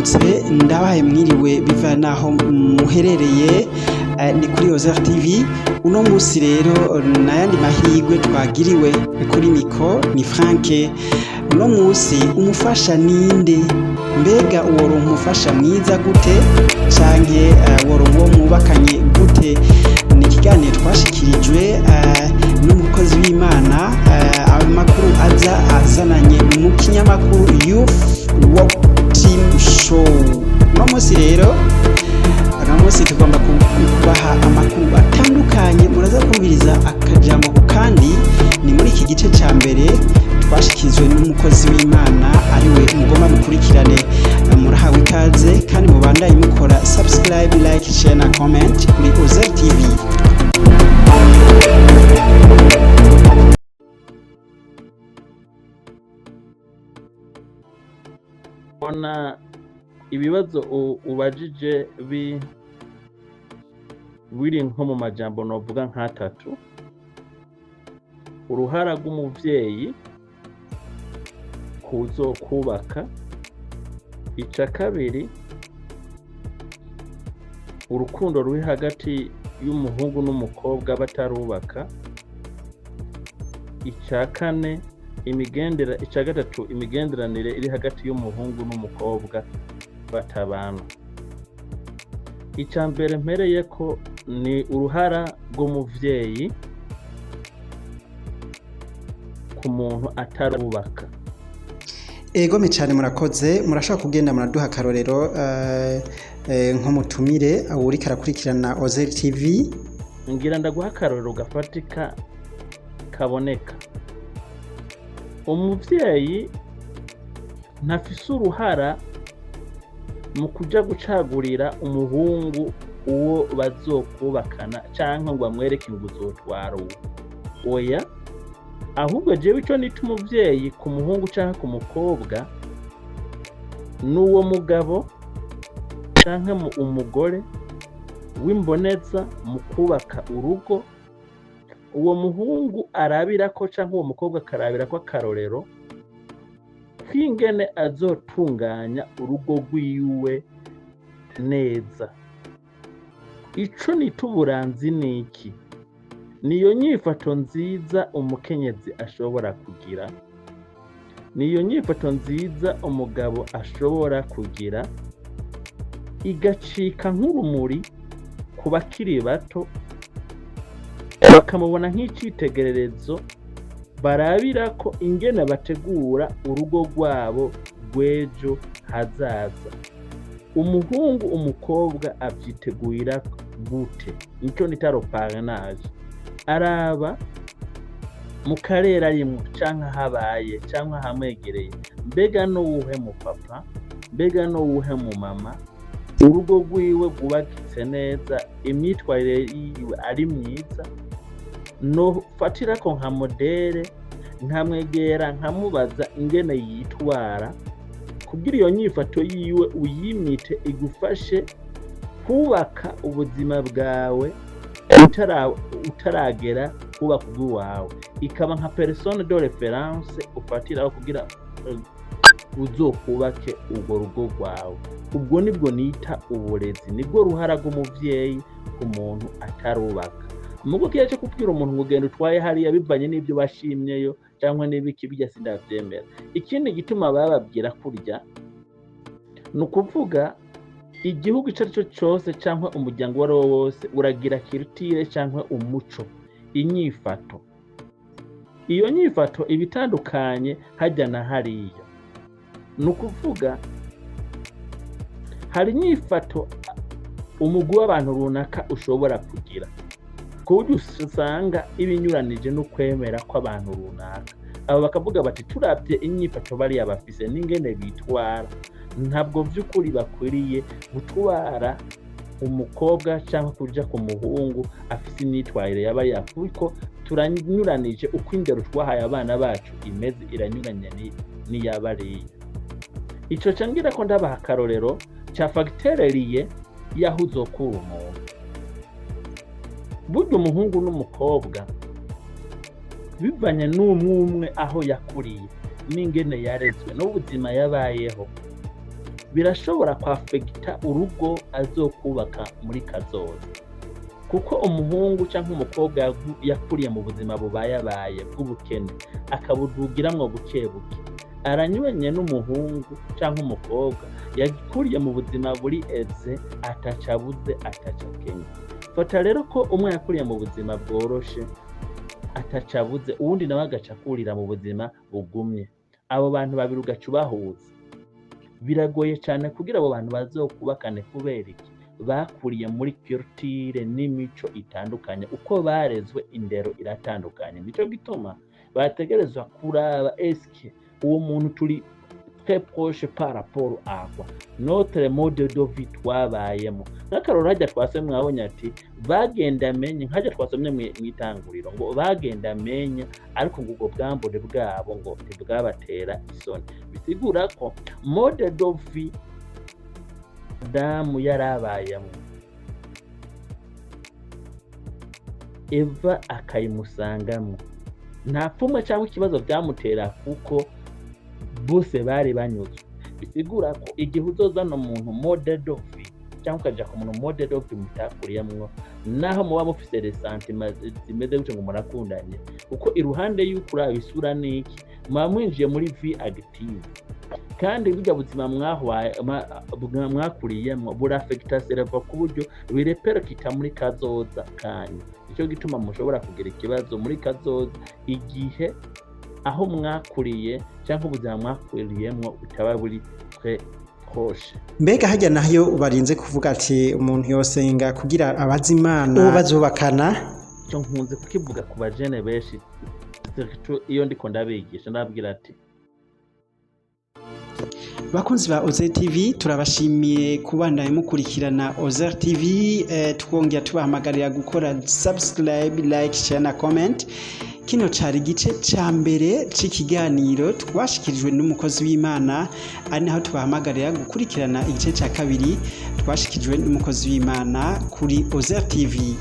Mwaramutse, ndabaye mwiriwe biva naho muherereye. Ni kuri Ozer TV. Uno munsi rero nayandi mahirwe twagiriwe. Kuri micro ni Frank. Uno munsi, umufasha ninde? Mbega woronka umufasha mwiza gute, canke woronka uwo mwubakanye gute? Ni ikiganiro twashikirijwe n'umukozi w'Imana. Amakuru aza azananye mu kinyamakuru Youth Work Team Show. Uno munsi rero, uno munsi tugomba kubaha amakuru atandukanye. Muraza kumviriza akajambo kandi ni muri iki gice ca mbere twashikirijwe n'umukozi w'Imana, ariwe mugomba mukurikirane. Murahawe ikaze kandi mubandanye mukora subscribe, like, share na comment kuri Ozer TV. Mbona ibibazo ubajije biri nko mu majambo novuga nk'atatu: uruhara rw'umuvyeyi kuzokubaka, ica kabiri, urukundo ruri hagati y'umuhungu n'umukobwa batarubaka, ica kane, imigendera, ica gatatu, imigenderanire iri hagati y'umuhungu n'umukobwa batabana. Ica mbere mpereyeko ni uruhara rw'umuvyeyi ku muntu atarubaka. Egome cyane, murakoze. Murashobora kugenda muraduha akarorero, nk'umutumire uriko arakurikirana Ozer TV. Ngira ndaguha akarorero gafatika kaboneka. Umuvyeyi ntafise uruhara mu kuja gucagurira umuhungu uwo bazokubakana canke ngo amwereke ngo uzotwara uwo. Oya, ahubwo jewe ico nita umuvyeyi ku muhungu canke ku mukobwa n'uwo mugabo canke umugore w'imboneza mu kubaka urugo, uwo muhungu arabirako canke uwo mukobwa akarabirako akarorero k'ingene azotunganya urugo rwiwe neza. Ico nita uburanzi niki? Niyo nyifato nziza umukenyezi ashobora kugira, niyo nyifato nziza umugabo ashobora kugira, igacika nk'urumuri ku bakiri bato, bakamubona nk'icitegererezo barabirako ingene bategura urugo rwabo rw'ejo hazaza. Umuhungu, umukobwa avyitegurira gute? Nico nita le parrainage. Araba mu karere arimwo canke aho abaye canke ahamwegereye: mbega n'uwuhe mu papa, mbega n'uwuhe mu mama urugo rwiwe rwubakitse neza, imyitwarire yiwe ari myiza, nofatirako nka modèle, nkamwegera nkamubaza ingene yitwara, kugira iyo nyifato yiwe uyimite, igufashe kubaka ubuzima bwawe utaragera kubaka ubw'iwawe, ikaba nka personne de référence ufatiraho kugira uzokubake urwo rugo rwawe. Ubwo nibwo nita uburezi, nibwo ruhara rw'umuvyeyi ku muntu atarubaka. Mugo kiya cyo kubwira umuntu ngo ugenda utwaye hariya bivanye n'ibyo bashimyeyo cyangwa n'ibiki, bijya sindavyemera. Ikindi gituma bababwira kurya ni ukuvuga, igihugu icyo ari cyo cyose cyangwa umuryango uwo ari wo wose uragira culture cyangwa umuco, inyifato. Iyo nyifato iba itandukanye hajya na hariya. Ni ukuvuga, hari inyifato umugwi w'abantu runaka ushobora kugira, ku buryo usanga ibinyuranije n'ukwemera kw'abantu runaka. Abo bakavuga bati: "Turabye inyifato bariya bafise n'ingene bitwara, ntabwo by'ukuri bakwiriye gutwara umukobwa cyangwa kuja ku muhungu afise imyitwarire yaba kuko turanyuranije, uko indero twahaye abana bacu imeze iranyuranye n'iyabariya." Ico ca ngira ko ndabaha akarorero ca facteur lié y'aho uzokura umuntu. Burya umuhungu n'umukobwa, bivanye n'umwe umwe aho yakuriye n'ingene yarezwe n'ubuzima yabayeho. Birashobora kwaffecta urugo azokubaka muri kazoza, kuko umuhungu cyangwa umukobwa yakuriye mu buzima bubayabaye bw'ubukene, akabudugiramwo buke buke, aranyuranye n'umuhungu cyangwa umukobwa yakuriye mu buzima buri aisé, ataca abuze, ataca akenye. Fata rero ko umwe yakuriye mu buzima bworoshe, ataca abuze, uwundi nawe agaca akurira mu buzima bugumye. Abo bantu babiri ugaca ubahuza, biragoye cyane kugira abo bantu bazokubakane. Kubera iki? Bakuriye muri culture n'imico itandukanye, uko barezwe, indero iratandukanye. Nico gituma bategerezwa kuraba: eske uwo muntu turi très proche par rapport à quoi, notre mode de vie twabayemo? Nk'akarorero, hajya twasomye, mwabonye ati bagenda amenye, nkajya twasomye mw'itanguriro ngo bagenda amenya, ariko ngo ubwo bwambure bwabo ngo ntibwabatera isoni. Bisigura ko mode de vie Adamu yarabayemo, Eva akayimusangamo, nta pfumwe cyangwa ikibazo byamutera, kuko bose bari banyuzwe. Bisigura ko igihe uzozana umuntu mode de vie, cyangwa ukaja ku muntu mode de vie mutakuriyemwo, naho muba mufise les sentiments zimeze gutyo ngo murakundanye, kuko iruhande y'uko uraba isura n'iki, muba mwinjiye muri vie active, kandi burya buzima mwakuriyemwo buraffecta cerveau ku buryo birépercuta muri kazoza kanyu. Nicyo gituma mushobora kugira ikibazo muri kazoza igihe aho mwakuriye cyangwa ubuzima mwakuriyemwo butaba buri très proche. Mbega hajya nayo barinze kuvuga ati umuntu yosenga kugira abaze Imana uwo bazubakana? Icyo nkunze kukivuga ku bajene benshi, surtout iyo ndiko ndabigisha, ndababwira ati Bakunzi ba Ozer TV, turabashimiye kubandanya mukurikirana Ozer TV. Twongera tubahamagarira gukora subscribe, like, share na comment. Kino cari igice ca mbere c'ikiganiro twashikirijwe n'umukozi w'Imana, ari naho tubahamagarira gukurikirana igice ca kabiri twashikirijwe n'umukozi w'Imana kuri Ozer TV.